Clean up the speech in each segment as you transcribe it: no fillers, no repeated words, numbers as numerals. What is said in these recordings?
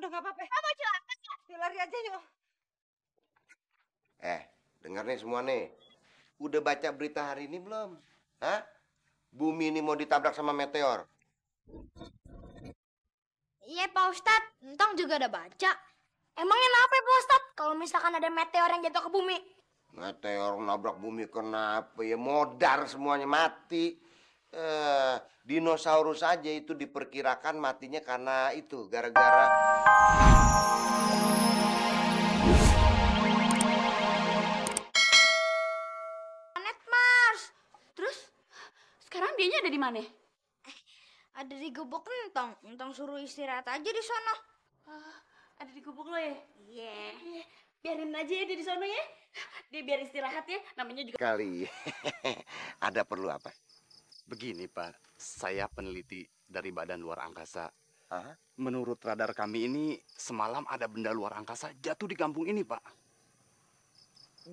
Udah nggak apa-apa. Apa celaka? Yuk lari aja yuk. Dengar nih semua nih. Udah baca berita hari ini belum? Hah? Bumi ini mau ditabrak sama meteor. Iya Pak Ustadz, Entong juga udah baca. Emangnya kenapa ya Pak Ustadz kalau misalkan ada meteor yang jatuh ke bumi? Meteor nabrak bumi kenapa ya? Modar semuanya mati. Dinosaurus aja itu diperkirakan matinya karena itu gara-gara Planet Mars. Terus sekarang dianya ada di mana? Ada di gubuk Entong. Entong suruh istirahat aja di sono. Ada di gubuk lo ya? Iya. Biarin aja ya dia di sono ya. Dia biar istirahat ya. Namanya juga kali. Ada perlu apa? Begini Pak, saya peneliti dari Badan Luar Angkasa. Hah? Menurut radar kami ini semalam ada benda luar angkasa jatuh di kampung ini Pak.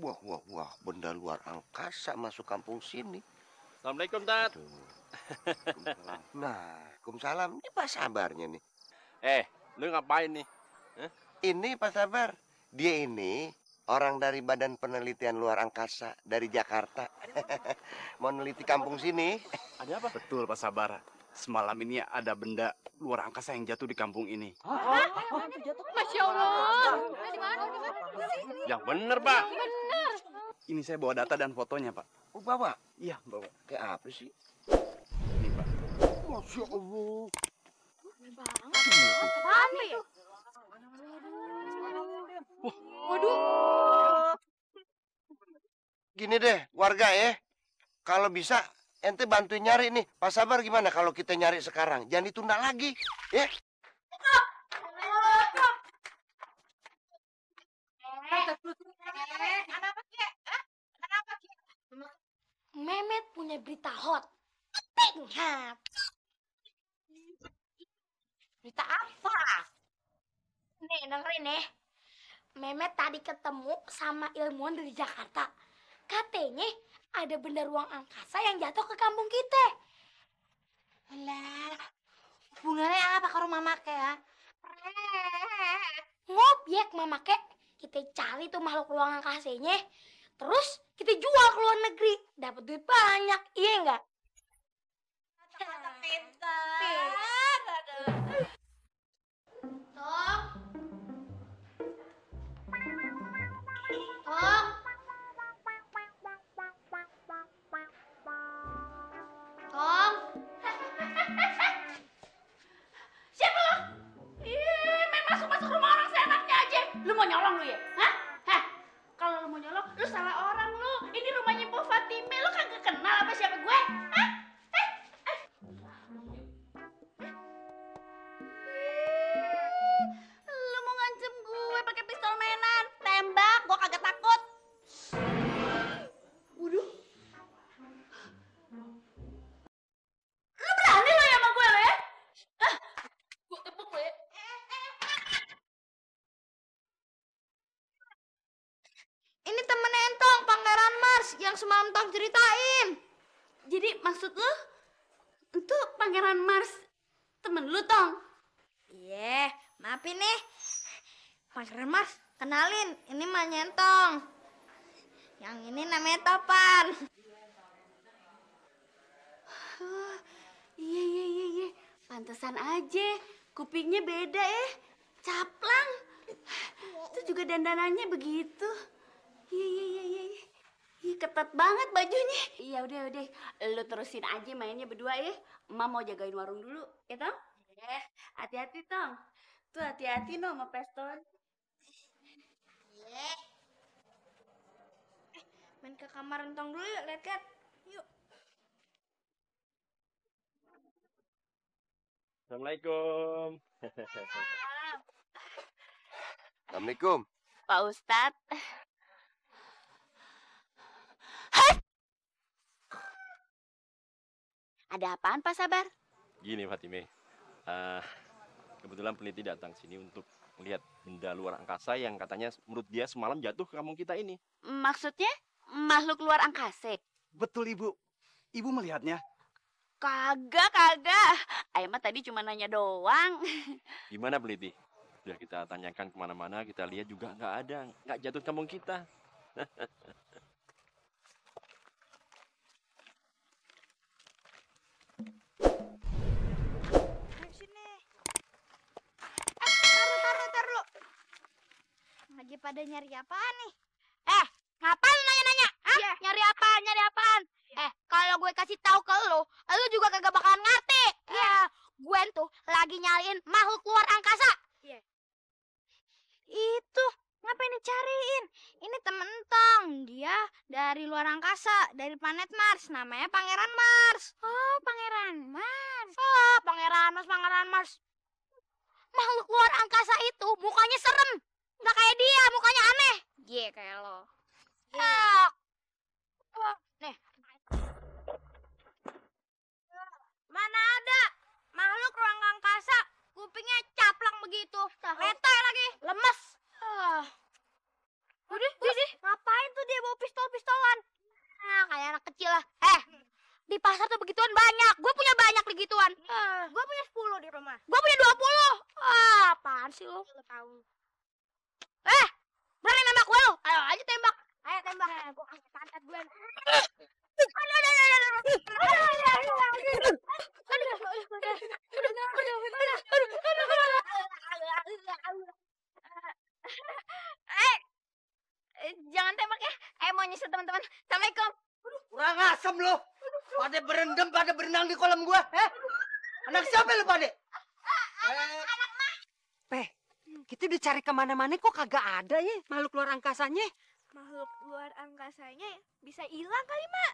Wah, benda luar angkasa masuk kampung sini. Assalamualaikum, Tat. Waalaikumsalam. Ini Pak Sabarnya nih. Lu ngapain nih? Ini Pak Sabar. Dia ini orang dari Badan Penelitian Luar Angkasa dari Jakarta. Mau neliti kampung sini. Ada apa? Betul Pak Sabar. Semalam ini ada benda luar angkasa yang jatuh di kampung ini. Masya Allah. Di mana? Yang bener, Pak. Ini saya bawa data dan fotonya Pak. Oh, bawa? Iya bawa. Kayak apa sih? Ini Pak. Masya Allah. Apaan ya? Waduh. Gini deh, warga ya. Kalau bisa, ente bantuin nyari nih. Pak Sabar gimana kalau kita nyari sekarang? Jangan ditunda lagi, ya? Memet punya berita hot. Ingat. Berita apa? Nih, dengerin nih. Memet tadi ketemu sama ilmuwan dari Jakarta. Katanya ada benda ruang angkasa yang jatuh ke kampung kita. Alah, hubungannya apa ke rumah make ya? Ngobyek mama kek. Kita cari tuh makhluk ruang angkasanya. Terus kita jual ke luar negeri. Dapat duit banyak, iya enggak? Pintar. Tom. Tom. Tom. Siapa lo? Main masuk rumah orang seenaknya aja. Lu mau nyolong lu ya? Hah? Kalau lu mau nyolong, lu salah orang lu. Ini rumahnya Bu Fatime. Lu kagak kenal apa siapa gue? Hah? Lu mau ngancem gue pakai pistol mainan? Tembak, gue kagak takut. Waduh. Lu berani lo ya sama gue lo ya? Hah? Gue tepuk lo ya. Ini temen Entong, Pangeran Mars yang semalam Tong ceritain. Jadi maksud lu itu Pangeran Mars temen lu, Tong? Iya, maafin nih. Pangeran Mars, kenalin, ini Manya Entong. Yang ini namanya Topan. Iya. Pantesan aja kupingnya beda ya. Caplang. Itu juga dandanannya begitu. Iya. Iya, ketat banget bajunya. Iya, udah. Lu terusin aja mainnya berdua ya. Emak mau jagain warung dulu, ya, Tong? Hati-hati, Tong. Tuh hati-hati no sama pistol. Iya. Main ke kamar Entong dulu yuk, lihat. Yuk. Assalamualaikum. Assalamualaikum. Pak Ustadz. Ada apaan, Pak Sabar? Gini, Fatime. Kebetulan peneliti datang sini untuk melihat benda luar angkasa yang katanya menurut dia semalam jatuh ke kampung kita ini. Maksudnya makhluk luar angkasa? Betul Ibu. Ibu melihatnya? Kagak. Ayo mah tadi cuma nanya doang. Gimana, peneliti? Biar kita tanyakan kemana-mana, kita lihat juga nggak ada, nggak jatuh di kampung kita. Ayo sini. Taruh. Lagi pada nyari apaan nih? Ngapain lu nanya-nanya? Hah? Nyari apaan? Kalau gue kasih tahu ke lu juga kagak bakalan ngerti. Gue tuh lagi nyariin makhluk luar angkasa. Itu ngapain dicariin? Ini temen Tong, dia dari luar angkasa, dari planet Mars, namanya Pangeran Mars. Oh, Pangeran Mars. Pangeran Mars. Makhluk luar angkasa itu mukanya serem. Nggak kayak dia, mukanya aneh. Kayak lo. Nih. Mana ada makhluk ruang angkasa, kupingnya caplang begitu. Letai lagi, lemes. Udah. Ngapain tuh dia bawa pistol-pistolan? Kayak anak kecil lah. Di pasar tuh begituan banyak. Gue punya banyak begituan. Gue punya 10 di rumah. Gue punya 20. Apaan sih lo? Tahu. Berani nembak gue lo? Ayo aja tembak. Ayo tembak. Gue kasih pantat gue. Jangan tembak ya. Mau nyusul teman-teman. Assalamualaikum. Kurang asem lo. Pada berendam, pada berenang di kolam gua. Anak siapa lu pada? Kita udah cari kemana-mana kok kagak ada ya makhluk luar angkasanya. Makhluk luar angkasanya bisa hilang kali, Mak.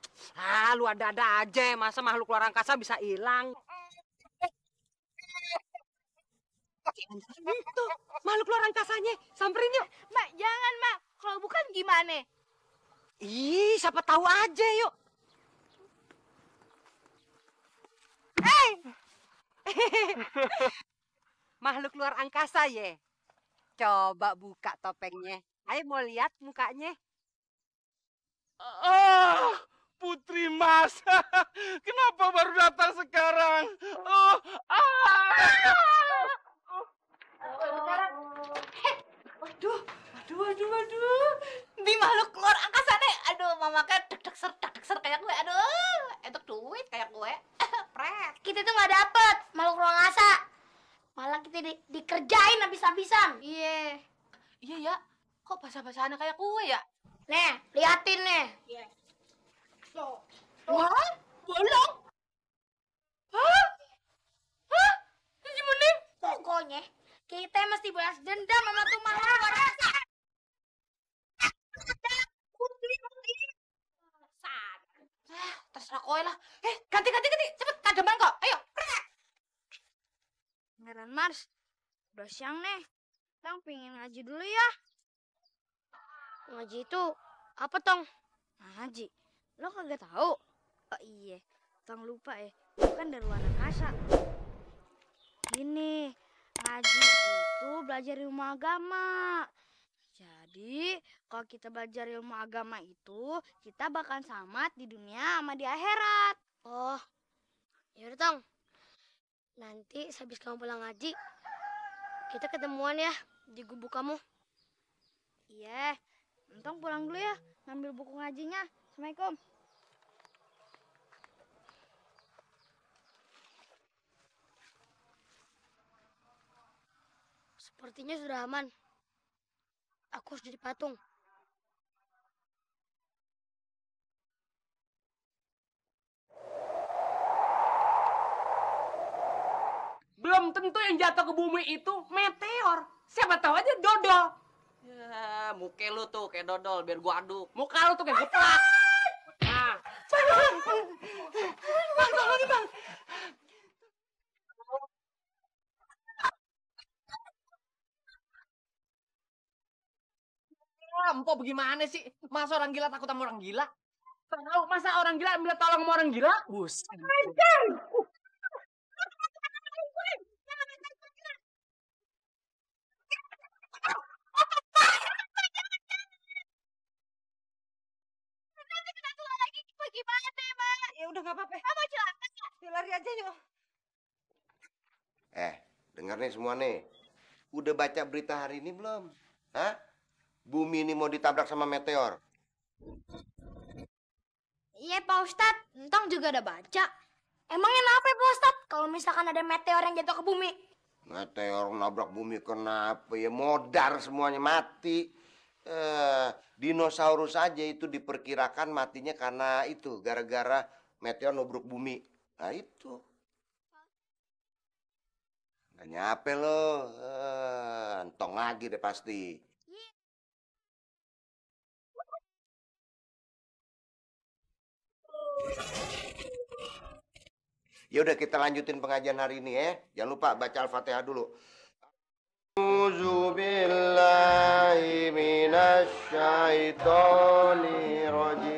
Lu ada-ada aja. Masa makhluk luar angkasa bisa hilang? Itu makhluk luar angkasanya. Samperin yuk. Mak, jangan, Mak. Kalau bukan gimana? Ih, siapa tahu aja yuk. Makhluk luar angkasa ya. Coba buka topengnya. Ayo mau lihat mukanya. Putri Mas. Kenapa baru datang sekarang? Waduh. Di makhluk luar angkasa nih. Aduh, mama kan deg-deg ser kayak gue. Aduh, entuk duit kayak gue. Pret. Kita tuh nggak dapet makhluk ruang angkasa. Malah kita dikerjain habis-habisan. Iya ya. Kok basah-basahan kayak gue ya? Nih, liatin nih. Wah, bolong. Hah? Gimana? Pokoknya kita mesti balas dendam sama tuh makhluk luar angkasa. Terserah kowe lah. Ganti. Cepet, kademan kok. Ayo. Pangeran Mars, udah siang nih. Tong pengen ngaji dulu ya. Ngaji itu apa, Tong? Ngaji? Lo kagak tahu? Oh iya, Tong lupa ya. Bukan dari luar angkasa. Gini, ngaji itu belajar ilmu agama. Jadi, kalau kita belajar ilmu agama itu, kita bakal selamat di dunia sama di akhirat. Oh, yaudah Tong. Nanti habis kamu pulang ngaji, kita ketemuan ya di gubuk kamu. Iya, Tong pulang dulu ya, ngambil buku ngajinya. Assalamualaikum. Sepertinya sudah aman. Aku harus jadi patung. Belum tentu yang jatuh ke bumi itu meteor. Siapa tahu aja dodol. Ya, muka lu tuh kayak dodol biar gua aduk. Muka lu tuh kayak geplak. Nah. Bang, tolongin bang. Empok bagaimana sih? Masa orang gila takut sama orang gila? Tahu masa orang gila minta tolong sama orang gila? Buset. Ya udah nggak apa-apa. Apa celaka? Yuk lari aja yuk. Dengar nih semua nih. udah baca berita hari ini belum? Hah? Bumi ini mau ditabrak sama meteor. Iya Pak Ustadz, Entong juga udah baca. Emangnya kenapa ya Pak Ustadz kalau misalkan ada meteor yang jatuh ke bumi? Meteor nabrak bumi kenapa ya? Modar semuanya mati. Dinosaurus aja itu diperkirakan matinya karena itu gara-gara meteor nubruk bumi. Nah itu. Nggak nyampe lo. Entong lagi deh pasti. Ya udah kita lanjutin pengajian hari ini ya. Jangan lupa baca Al-Fatihah dulu. A'udzu billahi minasy syaithanir rajim.